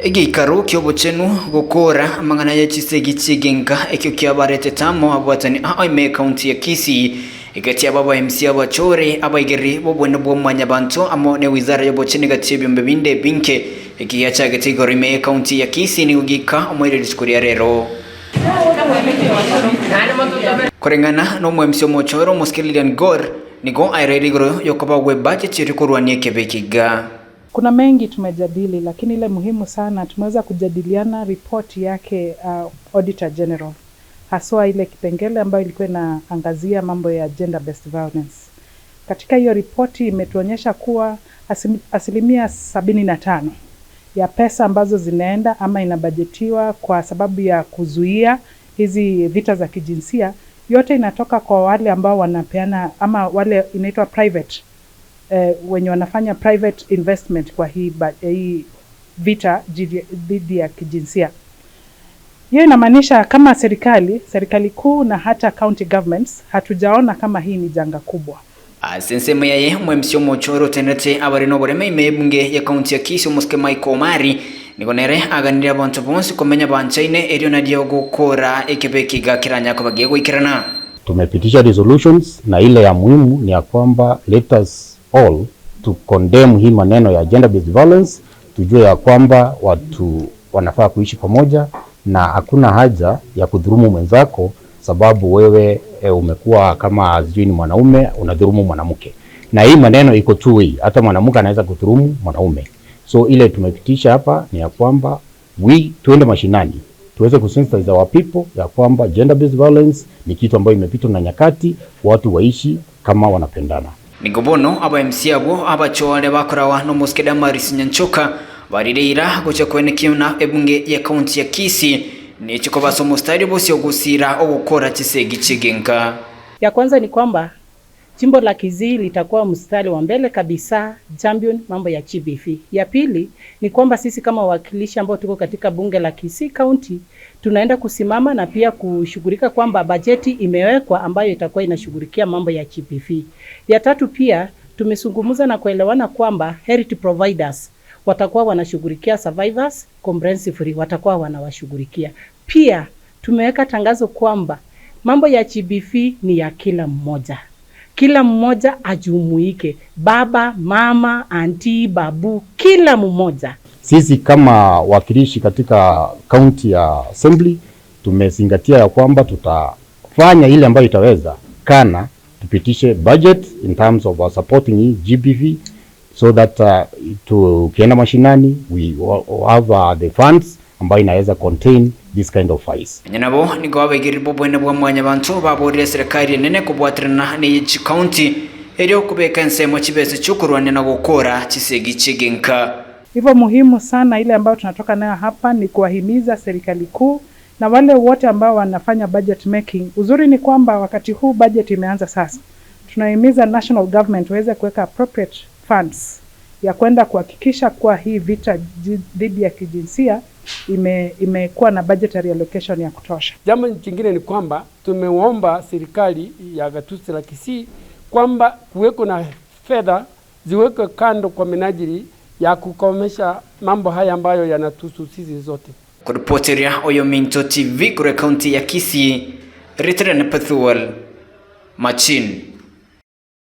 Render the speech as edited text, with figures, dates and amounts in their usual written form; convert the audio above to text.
Egeikaro ki'obochenu gokora amang'ana ye chisegi chi'egenka ekio kiabaretete amo abwatani ao ime ekaunti ya Kisii, egati yabo aba MC abachore, abaigereri b'obwene bwa mwanyabanto amo ne wizara y'obochenu egati y'ebiombe binde ebinge. Eki giachagete igoro ime y'ekaunti ya Kisii nigo giika omoerio rituko ria rero. Koreng'ana n'omo-MC omochore omosike Lilian Gor, nigo aereire igoro y'okoba gw'ebudget erio korwania ekebe eke iga. Kuna mengi tumejadili, lakini ile muhimu sana tumeweza kujadiliana ripoti yake Auditor General, haswa ile kipengele ambayo ilikuwa inaangazia mambo ya gender based violence. Katika hiyo ripoti imetuonyesha kuwa 75% ya pesa ambazo zinaenda ama inabajetiwa kwa sababu ya kuzuia hizi vita za kijinsia yote inatoka kwa wale ambao wanapeana ama wale inaitwa private wenye wanafanya private investment kwa hii vita dhidi ya kijinsia. Hiyo inamaanisha kama serikali kuu na hata county governments hatujaona kama hii ni janga kubwa. Ase ensemo yaye omo-MC omochoro otenderete abare noboreme ime y'ebunge ya county ya Kisii omosike Michael Omari nigo nere aganirie abanto bonsi komenya banchaine erio nario gokora ekebe eke iga keranya koba gegoikerana. Tumepitisha resolutions na ile ya muhimu ni ya kwamba let us all to condemn hii maneno ya gender based violence, tujue ya kwamba watu wanafaa kuishi pamoja na hakuna haja ya kudhulumu mwenzako sababu wewe umekuwa kama sijui ni mwanaume unadhulumu mwanamke. Na hii maneno iko two way, hata mwanamke anaweza kudhulumu mwanaume. So ile tumepitisha hapa ni ya kwamba we tuende mashinani tuweze kusensitize our people ya kwamba gender based violence ni kitu ambayo imepitwa na nyakati, watu waishi kama wanapendana. Nigo bono aba MC abo abachore bakorawa n'omosike Damaris Nyanchoka barireira gocha kwenekio na ebunge ya county ya Kisii nichikobasa omostari bosio ogosira ogokora chisegi chigenka. Ya kwanza ni kwamba jimbo la Kisii litakuwa mstari wa mbele kabisa champion mambo ya GBV. Ya pili ni kwamba sisi kama wawakilishi ambao tuko katika bunge la Kisii County tunaenda kusimama na pia kushughulika kwamba bajeti imewekwa ambayo itakuwa inashughulikia mambo ya GBV. Ya tatu pia tumezungumza na kuelewana kwamba health providers watakuwa wanashughulikia survivors comprehensively, watakuwa wanawashughulikia. Pia tumeweka tangazo kwamba mambo ya GBV ni ya kila mmoja. Kila mmoja ajumuike, baba, mama, auntie, babu, kila mmoja. Sisi kama wakilishi katika county ya assembly tumezingatia ya kwamba tutafanya ile ambayo itaweza kana tupitishe budget in terms of supporting GBV so that tukienda mashinani we have the funds ambayo inaweza contain this kind of files. Nabo nigo abaigeri b'obwene bwa mwanyabanto baborire serikali enene kobwaterana n'echi county erio kobeka ensemo chibese chiokorwania na gokora chisegi chigenka. Hivyo muhimu sana ile ambayo tunatoka nayo hapa ni kuwahimiza serikali kuu na wale wote ambao wanafanya budget making. Uzuri ni kwamba wakati huu budget imeanza sasa. Tunahimiza national government waweze kuweka appropriate funds ya kwenda kuhakikisha kuwa hii vita dhidi ya kijinsia imekuwa na budgetary allocation ya kutosha. Jambo jingine ni kwamba tumeomba serikali ya gatuzi la Kisii kwamba kuweko na fedha ziwekwe kando kwa minajili ya kukomesha mambo haya ambayo yanatuhusu sisi zote. Kuripoteria Oyominto TV kure kaunti ya Kisii, Ritren Pethuel Machin.